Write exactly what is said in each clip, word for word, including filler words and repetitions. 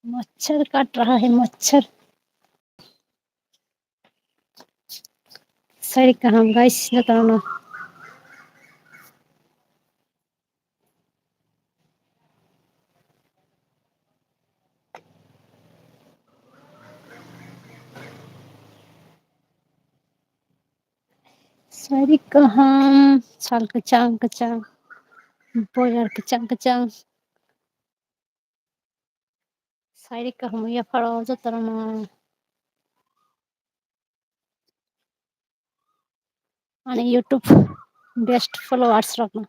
मच्छर काट रहा है, मच्छर। Sari kaham, guys, jotono. Sari kaham, sal kachang kachang, boyar kachang kachang. Sari kaham ya pharo jotono. Ani YouTube best followers rokno.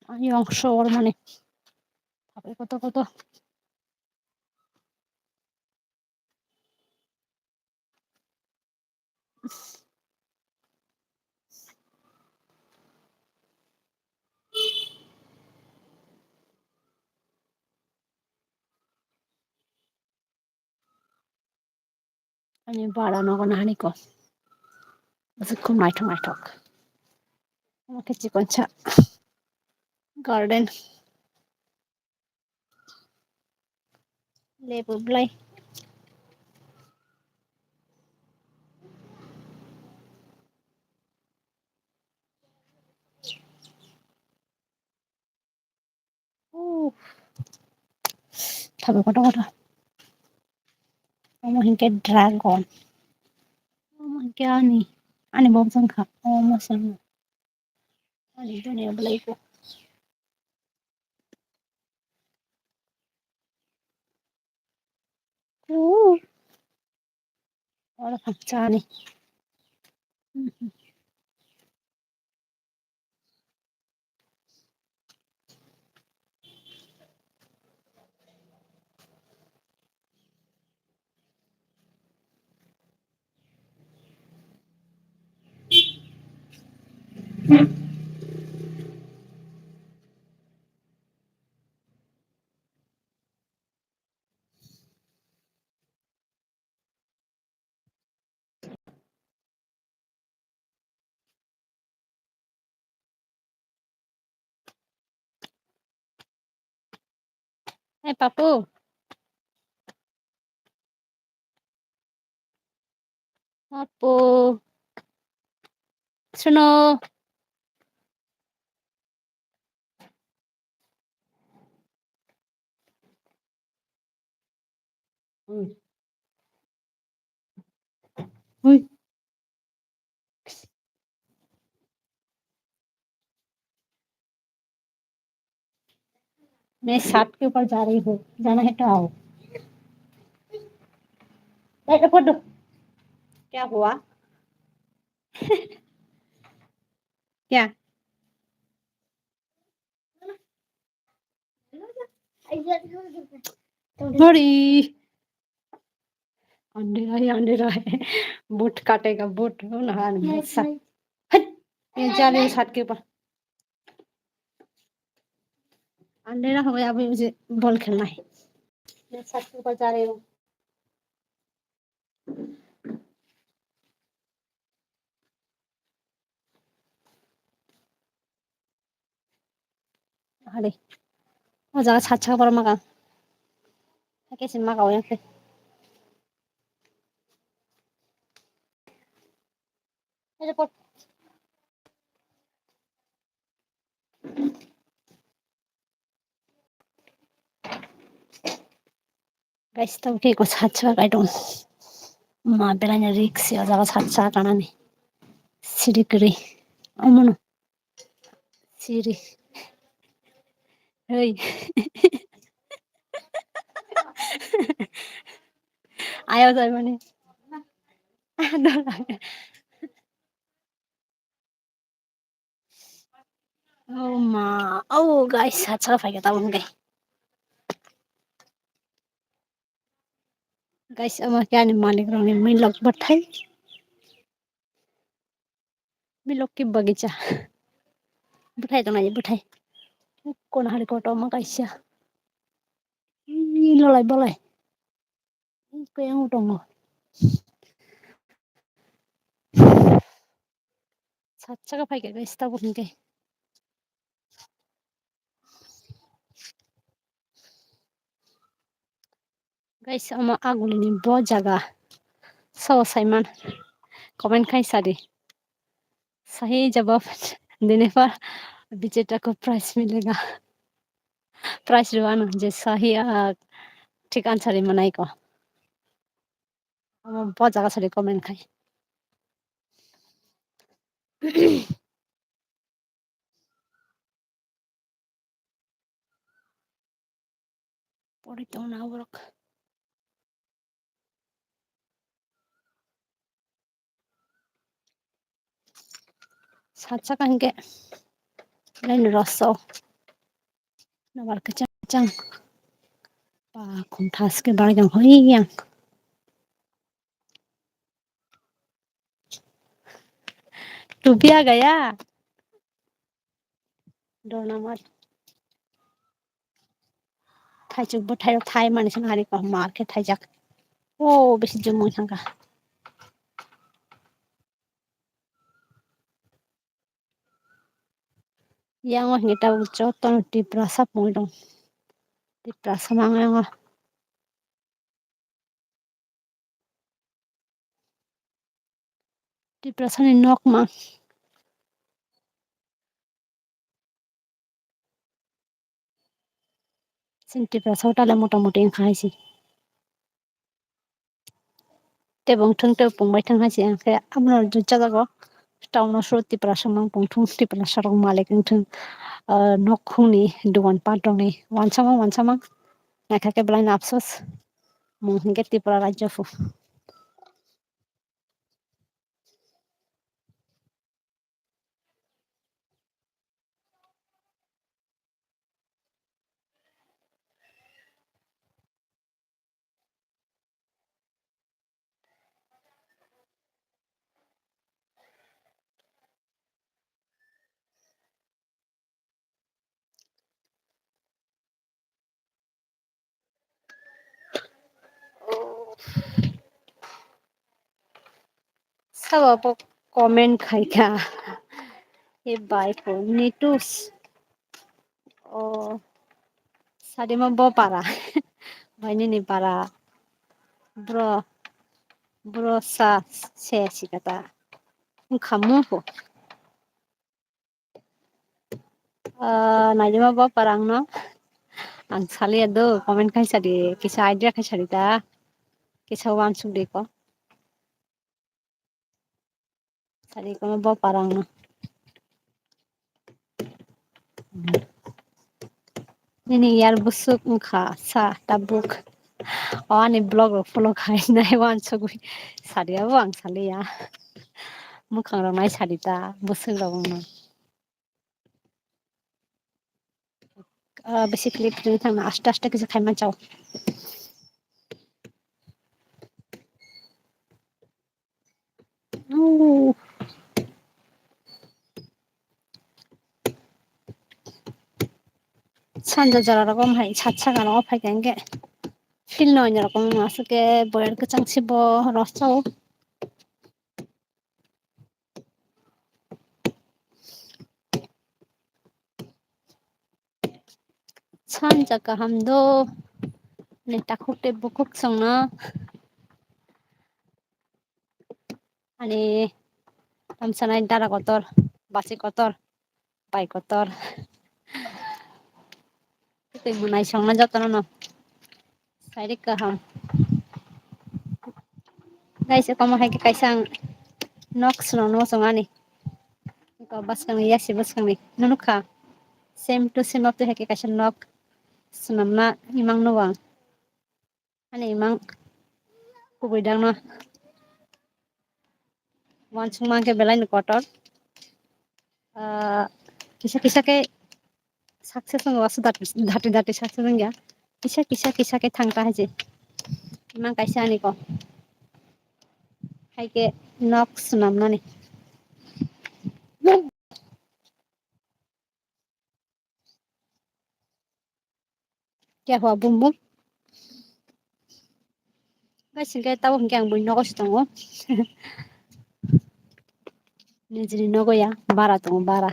Ani ongso or mane. Tapai koto koto. Ani bara nogo nahani ko. Aswk khum naithok naithok. Omo khe chikonsa garden. Lebu belai. Uh. Thabai kotor kotor. Omo hinkhe dragon. Omo hinkhe ani, ani bobjong kha. Omo se. Ani dunia belai ko. Uh. Oro khakchani. Hey, Papu. Papu. Suno. Ui. Ui. मैं छत के ऊपर जा रही हूँ, जाना है तो आओ। ए, ए, पढ़ो। क्या हुआ? क्या? Sorry। अंधेरा ही अंधेरा है। बूट काटेगा, बूट हो ना, हाँ, नहीं, बूट सा-, नहीं। हट! ये जा रही हूँ छत के ऊपर। अंधेरा हो गया, अभी मुझे बॉल खेलना है। मैं छत के ऊपर जा रही हूँ। Hade. O jaga sat saka borok maga. Hakhe se maga o yang khe. Aja pot. Guys, tamo khe eko sat saka kai tongo. Ma belai no risk se o jaga sat saka kanani. Siri kwrwi. Omono. Siri. Hey. Ayo jai mani. Oh ma, oh guys, sat saka phaikha tabuk hwnkhe. Guys, omo khe ani malik rokni milok bwthai. Milok khe bagija. Bwthai tongnai bwthai. Kono hari kotorma kaisa. Ih, lolai bolai. Ih, khe ang tongo. Sat saka phaikha guys, tabuk hwnkhe. Guys, omo agulini bo jaga. So, Simon, comment khai sadi. Sahi jawab dine par visit ko prize milega. Prize rwano je sahi, ah, thik answer manai ko. Omo bo jaga sadi comment khai. Pori tongna borok. Sat saka hingke lain roso. Nabar kechang kechang. Pa khum thas ke bar jang hoi yang. Tupia gaya. Dorna mar. Thaichuk bo thairok thai mani song hari ko mar khe thaijak. O bisi jumung thangka. Yang o hingke tabuk jotono Tiprasa pungwi tong. Tiprasa mang yang o. Tiprasani nok mang. Chini Tiprasa o tale mota moti wngkha hai se. Tei bo wngthung tei pungbai thung hai se, hwnkhe abono rwchajak o town o suru Tiprasa mang pungthung, Tiprasa rok malik wngthung, ah, nok khungni dogan pat rokni wansama wansama naithok khe belai no apsos, mung hinkhe Tripura rajya phu. Sabo bo comment khai kha. E bai po nitus. O, sadima bo para. Bai nini para. Bro, bro sa se sikata. Wngkha mu po. Ah, naijima bo parang no. Ang saliya do, comment khai sadi, kisa idea khai sadi ta. Kisa wansuk de ko. Sadi ko bo parang no. Nini yar busuk wngkha sa tabuk. O ani blog rok follow khai nai wansugwi sadi abo ang saliya. Mukhang rok nai sadi ta busuk rok wngno. Ah, bisi clip ring thangna aste aste kisa khaima chao. Sanja jora rogo hai sat saka rogo phai kha hingke feel no anya rogo aswk ke boyar kwchang se bo rosao. Sanja kaham do ni takhuk tei bukhuk songno ani tamsanai dara kotor, basi kotor, pai kotor. Tei mwnai songno jotono no. Sairik kaham. Guys, omo hai khe kaisa ang nok swnamno chwng ani. Eko bwskangni yasi bwskangni nukha. Same to same of hai khe kaisa nok swnamna imang nugo ang. Ani imang kubui dangno. Wansukma khe belai ni kotor. Ah, kisa kisa khe success wngya, wansuk dati dati success wngya. Kisa kisa kisa khe thangta hai se. Imang kaisa ani ko. Hai khe nok swnamnani. Khe hua bumung. Guys, hingke tabuk hingke ang buini nogo se tongo. Nijini nogo ya, bara tongo, bara.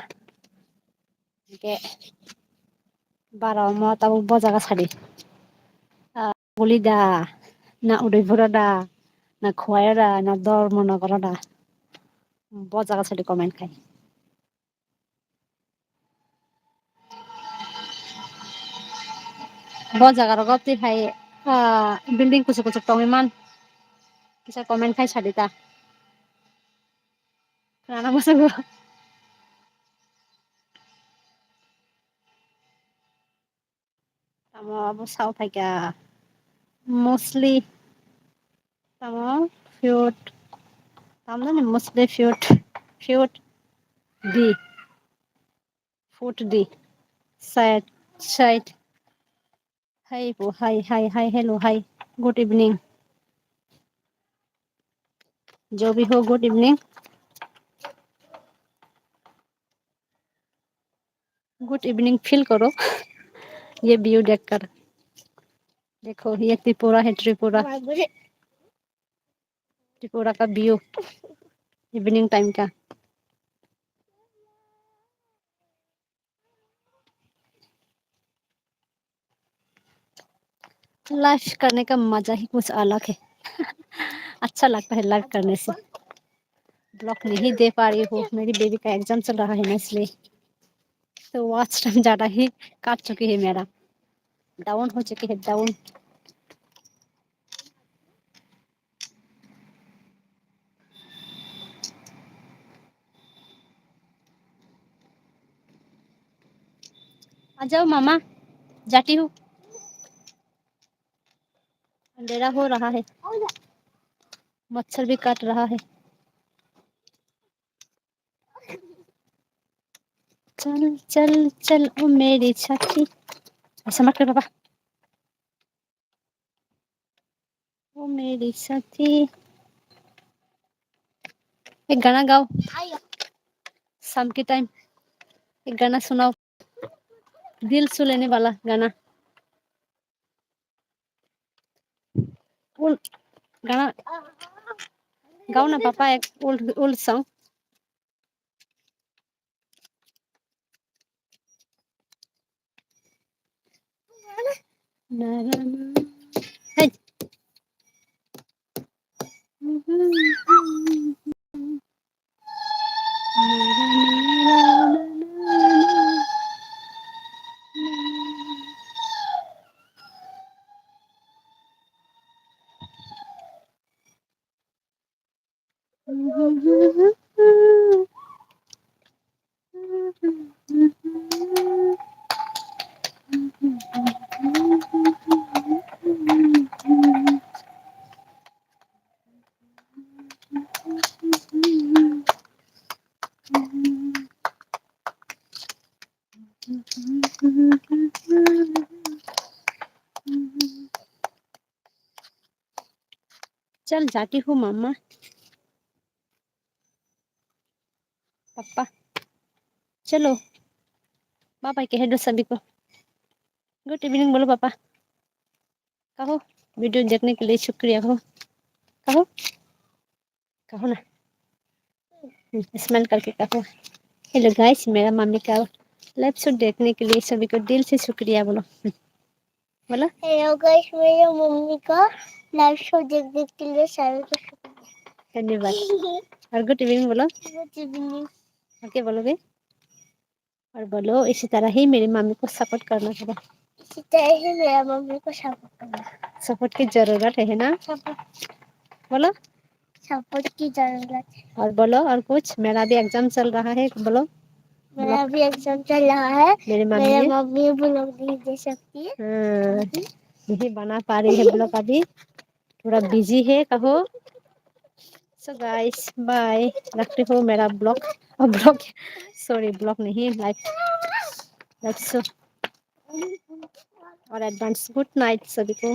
Hingke bara omo tabuk bo jaga sadi. Ah, guli da. Na Udaipura da, na Khowai da, na Dharmanagar da. Bo jaga sadi comment khai. Bo jaga rogo twi hai, ah, building kuchuk kuchuk tongwi man. Kisa comment khai sadi ta. Khwnana muchungo. Tamo abo sao phaikha mostly tamo food, tamo ni mostly food, food di, food di, side, side. Hi po, hi, hi, hi, hello, hi, good evening. Jo bhi ho, good evening. Good evening feel करो ये व्यू देखकर। देखो ये त्रिपुरा है, त्रिपुरा। त्रिपुरा का view evening time का। लाइव करने का मजा ही कुछ अलग है। अच्छा लगता है लाइव करने से। ब्लॉग नहीं दे पा रही हूँ, मेरी बेबी का एग्जाम चल रहा है ना, इसलिए। तो वॉच टाइम ज़्यादा ही काट चुकी है मेरा, डाउन हो चुकी है, डाउन। आ जाओ मामा, जाती हूँ। अंधेरा हो रहा है, मच्छर भी काट रहा है। चल चल चल ओ मेरी छाती। ऐसा मत कर पापा। ओ मेरी छाती। एक गाना गाओ। शाम के टाइम एक गाना सुनाओ। दिल छू लेने वाला गाना। Old गाना गाओ ना पापा, एक ओल्ड ओल्ड सॉन्ग। चल जाती हूँ मम्मा। पापा चलो बाय बाय कह दो सभी को। गुड इवनिंग बोलो पापा। कहो वीडियो देखने के लिए शुक्रिया हो। कहो कहो ना। स्माइल करके कहो। हेलो गाइस, मेरा मम्मी का लाइव शो देखने के लिए सभी को दिल से शुक्रिया बोलो। बोलो। हेलो गाइस, मेरा मम्मी का लाइव शो देखने के लिए सभी को शुक्रिया। धन्यवाद। और गुड इवनिंग बोलो। Good evening. ओके बोलोगे। और बोलो, इसी तरह ही मेरी मम्मी को सपोर्ट करना है। इसी तरह ही मेरा मम्मी को सपोर्ट करना। सपोर्ट की जरूरत है, है ना? सपोर्ट। बोलो। सपोर्ट की जरूरत है। और बोलो, और कुछ? मेरा भी एग्जाम चल रहा है, बोलो। मेरा भी एग्जाम चल रहा है। मेरी मम्मी मेरे मम्मी ब्लॉग नहीं दे सकती है। हाँ, नहीं बना पा रही है ब्लॉग अभी। थोड़ा बिजी है, कहो। So guys, bye. रखती हूँ मेरा ब्लॉग, ब्लॉग, सॉरी, ब्लॉग नहीं, लाइव, लाइव शो। और एडवांस गुड नाइट सभी को।